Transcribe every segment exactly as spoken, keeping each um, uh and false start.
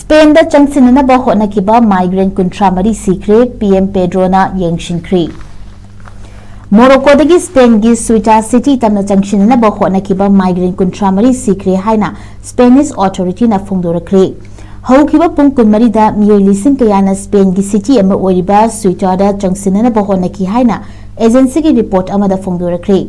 Spend ꯆꯪꯁꯤꯟꯅꯅꯕ ꯍꯣꯠꯅꯈꯤꯕ migrant ꯀꯨꯟꯊ꯭ꯔꯥ ꯃꯔꯤ ꯁꯤꯈ꯭ꯔꯦ, ꯄꯤ ꯑꯦꯝ ꯄꯦꯗ꯭ꯔꯣꯅ ꯌꯦꯡꯁꯤꯟꯈ꯭ꯔꯦ꯫ ꯃꯣꯔꯣꯀꯣꯗꯒꯤ ꯁ꯭ꯄꯦꯟꯒꯤ ꯁ꯭ꯋꯤꯇꯥ ꯁꯤꯇꯤ ꯇꯝꯅ ꯆꯪꯁꯤꯟꯅꯅꯕ ꯍꯣꯠꯅꯈꯤꯕ migrant ꯀꯨꯟꯊ꯭ꯔꯥ ꯃꯔꯤ ꯁꯤꯈ꯭ꯔꯦ ꯍꯥꯏꯅ Spanish authorityꯅ ꯐꯣꯡꯗꯣꯔꯛꯈ꯭ꯔꯦ꯫ ꯍꯧꯈꯤꯕ ꯄꯨꯡ ꯀꯨꯟꯃꯔꯤꯗ ꯃꯤꯑꯣꯏ ꯂꯤꯁꯤꯡ ꯀꯌꯥꯅ ꯁ꯭ꯄꯦꯟꯒꯤ ꯁꯤꯇꯤ ꯑꯃ ꯑꯣꯏꯔꯤꯕ ꯁ꯭ꯋꯤꯇꯥꯗ ꯆꯪꯁꯤꯟꯅꯅꯕ ꯍꯣꯠꯅꯈꯤ ꯍꯥꯏꯅ agencyꯒꯤ report ꯑꯃꯗ ꯐꯣꯡꯗꯣꯔꯛꯈ꯭ꯔꯦ꯫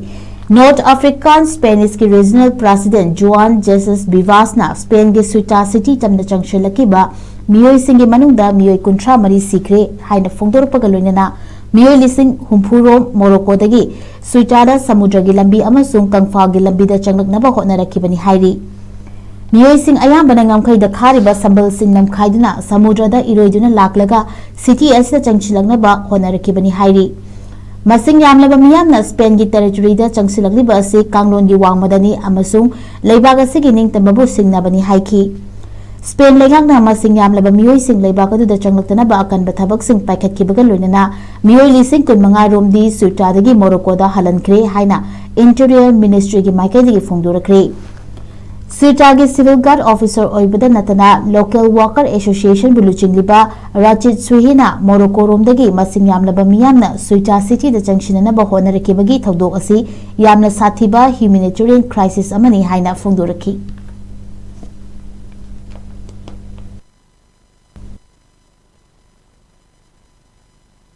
North African Spanishꯀꯤ regional president Juan Jesus Vivasꯅ ꯁ꯭ꯄꯦꯟꯒꯤ ꯁ꯭ꯋꯤꯇꯥ ꯁꯤꯇꯤ ꯇꯝꯅ ꯆꯪꯁꯤꯜꯂꯛꯈꯤꯕ ꯃꯤꯑꯣꯏꯁꯤꯡꯒꯤ ꯃꯅꯨꯡꯗ ꯃꯤꯑꯣꯏ ꯀꯨꯟꯊ꯭ꯔꯥ ꯃꯔꯤ ꯁꯤꯈ꯭ꯔꯦ ꯍꯥꯏꯅ ꯐꯣꯡꯗꯣꯔꯛꯄꯒ ꯂꯣꯏꯅꯅ ꯃꯤꯑꯣꯏ ꯂꯤꯁꯤꯡ ꯍꯨꯝꯐꯨ ꯔꯣꯝ ꯃꯣꯔꯣꯀꯣꯗꯒꯤ ꯁ꯭ꯋꯤꯇꯥꯗ ꯁꯃꯨꯗ꯭ꯔꯒꯤ ꯂꯝꯕꯤ ꯑꯃꯁꯨꯡ ꯀꯪꯐꯥꯜꯒꯤ ꯂꯝꯕꯤꯗ ꯆꯪꯂꯛꯅꯕ ꯍꯣꯠꯅꯔꯛꯈꯤꯕꯅꯤ ꯍꯥꯏꯔꯤ꯫ ꯃꯤꯑꯣꯏꯁꯤꯡ ꯑꯌꯥꯝꯕꯅ ꯉꯝꯈꯩꯗ ꯈꯥꯔꯤꯕ ꯁꯝꯕꯜꯁꯤꯡ ꯅꯝꯈꯥꯏꯗꯨꯅ ꯁꯃꯨꯗ꯭ꯔꯗ ꯏꯔꯣꯏꯗꯨꯅ ꯂꯥꯛꯂꯒ ꯁꯤꯇꯤ ꯑꯁꯤꯗ ꯆꯪꯁꯤꯜꯂꯛꯅꯕ ꯍꯣꯠꯅꯔꯛꯈꯤꯕꯅꯤ ꯍꯥꯏꯔꯤ꯫ ꯃꯁꯤꯡ ꯌꯥꯝꯂꯕ ꯃꯤꯌꯥꯝꯅ ꯁ꯭ꯄꯦꯟꯒꯤ territoryꯗ ꯆꯪꯁꯤꯜꯂꯛꯂꯤꯕ ꯑꯁꯤ ꯀꯥꯡꯂꯣꯟꯒꯤ ꯋꯥꯡꯃꯗꯅꯤ ꯑꯃꯁꯨꯡ ꯂꯩꯕꯥꯛ ꯑꯁꯤꯒꯤ ꯅꯤꯡꯇꯝꯕꯕꯨ ꯁꯤꯡꯅꯕꯅꯤ ꯍꯥꯏꯈꯤ꯫ ꯁ꯭ꯄꯦꯟ ꯂꯩꯉꯥꯛꯅ ꯃꯁꯤꯡ ꯌꯥꯝꯂꯕ ꯃꯤꯑꯣꯏꯁꯤꯡ ꯂꯩꯕꯥꯛ ꯑꯗꯨꯗ ꯆꯪꯂꯛꯇꯅꯕ ꯑꯀꯟꯕ ꯊꯕꯛꯁꯤꯡ ꯄꯥꯏꯈꯠꯈꯤꯕꯒ ꯂꯣꯏꯅꯅ ꯃꯤꯑꯣꯏ ꯂꯤꯁꯤꯡ ꯀꯨꯟꯃꯉꯥ ꯔꯣꯝꯗꯤ ꯁ꯭ꯋꯤꯇꯥꯗꯒꯤ ꯃꯣꯔꯣꯀꯣꯗ ꯍꯜꯍꯟꯈ꯭ꯔꯦ ꯍꯥꯏꯅ Interior Ministryꯒꯤ ꯃꯥꯏꯀꯩꯗꯒꯤ ꯐꯣꯡꯗꯣꯔꯛꯈ꯭ꯔꯦ꯫ ꯁ꯭ꯋꯤꯇꯥꯒꯤ civil guard officer ꯑꯣꯏꯕꯗ ꯅꯠꯇꯅ local worker associationꯕꯨ ꯂꯨꯆꯤꯡꯂꯤꯕ ꯔꯥꯆꯤꯠ ꯁꯨꯍꯤꯅ ꯃꯣꯔꯣꯀꯣꯔꯣꯝꯗꯒꯤ ꯃꯁꯤꯡ ꯌꯥꯝꯂꯕ ꯃꯤꯌꯥꯝꯅ ꯁ꯭ꯋꯤꯇꯥ ꯁꯤꯇꯤꯗ ꯆꯪꯁꯤꯟꯅꯅꯕ ꯍꯣꯠꯅꯔꯛꯈꯤꯕꯒꯤ ꯊꯧꯗꯣꯛ ꯑꯁꯤ ꯌꯥꯝꯅ ꯁꯥꯊꯤꯕ humanitarian crisis ꯑꯃꯅꯤ ꯍꯥꯏꯅ ꯐꯣꯡꯗꯣꯔꯛꯈꯤ꯫